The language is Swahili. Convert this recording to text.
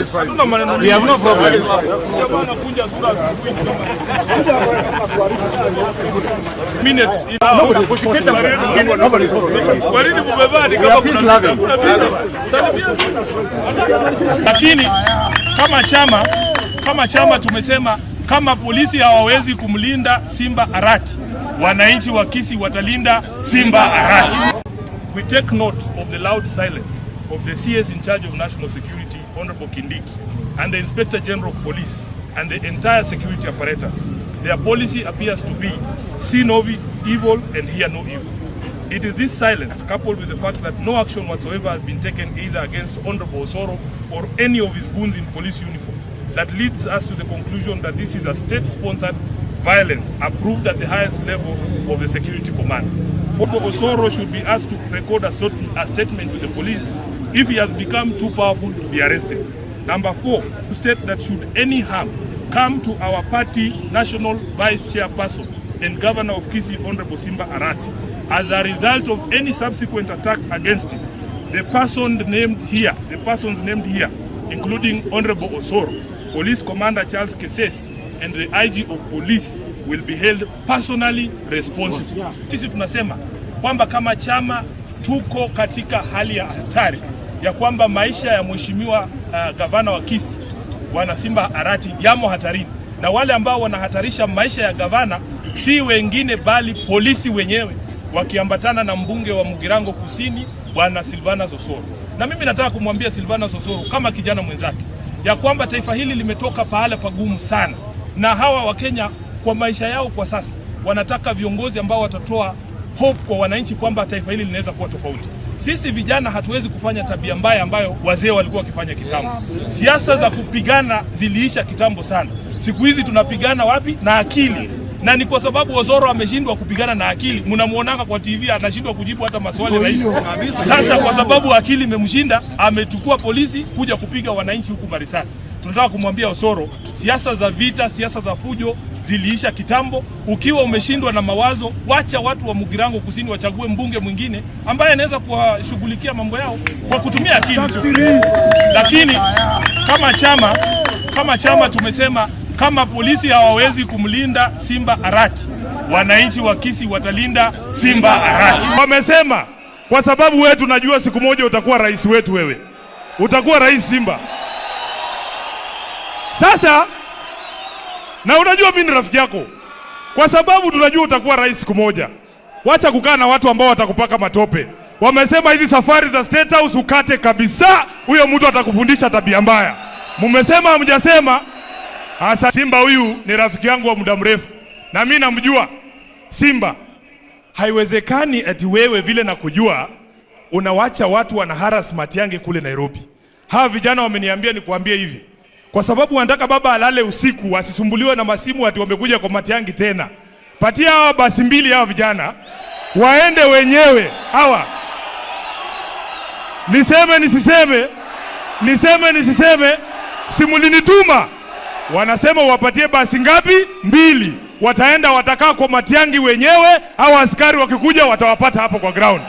Yes. Hatuna maneno. We have no problem. Jamaa anakunja sura asubuhi. Minutes. Kwa nini mumevaa ni kama kuna vita? Salimia. Lakini kama chama tumesema kama polisi hawawezi kumlinda Simba Arati, wananchi wa Kisii watalinda Simba Arati. We take note of the loud silence of the CS in charge of national security, Honorable Kindiki, and the Inspector General of Police and the entire security apparatus. Their policy appears to be see no evil and hear no evil. It is this silence, coupled with the fact that no action whatsoever has been taken either against Honorable Osoro or any of his goons in police uniform, that leads us to the conclusion that this is a state-sponsored violence approved at the highest level of the security command. Honorable Osoro should be asked to record a statement with the police if he has become too powerful to be arrested. Number four, to state that should any harm come to our party national vice chairperson and governor of Kisii, Honorable Simba Arati, as a result of any subsequent attack against him, the persons named here, including Honorable Osoro, Police Commander Charles Keses, and the IG of Police will be held personally responsible. Sisi tunasema kwamba kama chama tuko katika hali ya hatari ya kwamba maisha ya mheshimiwa gavana wa Kisii, Bwana Simba Arati, yamo hatarini, na wale ambao wanahatarisha maisha ya gavana si wengine bali polisi wenyewe wakiambatana na mbunge wa Mugirango Kusini, Bwana Silvanus Osoro. Na mimi nataka kumwambia Silvanus Osoro kama kijana mwenzake ya kwamba taifa hili limetoka pahala pagumu sana, na hawa Wakenya kwa maisha yao kwa sasa wanataka viongozi ambao watatoa hope kwa wananchi kwamba taifa hili linaweza kuwa tofauti. Sisi vijana hatuwezi kufanya tabia mbaya ambayo wazee walikuwa wakifanya kitambo. Siasa za kupigana ziliisha kitambo sana. Siku hizi tunapigana wapi? Na akili. Na ni kwa sababu Osoro ameshindwa kupigana na akili. Mnamuonanga kwa TV anashindwa kujibu hata maswali rahisi. Sasa kwa sababu akili imemshinda, amechukua polisi kuja kupiga wananchi huku marisasi. Tunataka kumwambia Osoro, siasa za vita, siasa za fujo ziliisha kitambo. Ukiwa umeshindwa na mawazo, wacha watu wa Mugirango Kusini wachague mbunge mwingine ambaye anaweza kuwashughulikia mambo yao kwa kutumia akili. Lakini kama chama tumesema kama polisi hawawezi kumlinda Simba Arati, wananchi wa Kisii watalinda Simba Arati. Wamesema kwa sababu wewe tunajua siku moja utakuwa rais wetu, wewe utakuwa rais Simba. Sasa na unajua mimi ni rafiki yako, kwa sababu tunajua utakuwa rais siku moja. Wacha kukaa na watu ambao watakupaka matope. Wamesema hizi safari za State House ukate kabisa, huyo mtu atakufundisha tabia mbaya. Mumesema hamjasema? Hasa Simba huyu ni rafiki yangu wa muda mrefu na mimi namjua Simba. Haiwezekani ati wewe vile nakujua unawacha watu wana harass Matiang'i kule Nairobi. Hawa vijana wameniambia nikuambie hivi, kwa sababu wanataka baba alale usiku asisumbuliwe na masimu ati wamekuja kwa Matiang'i tena. Patia hawa basi mbili hawa vijana waende wenyewe hawa. Niseme nisiseme? Niseme nisiseme? Si mulinituma. Wanasema wapatie basi ngapi? Mbili. Wataenda watakaa kwa Matiang'i wenyewe, au askari wakikuja watawapata hapo kwa ground.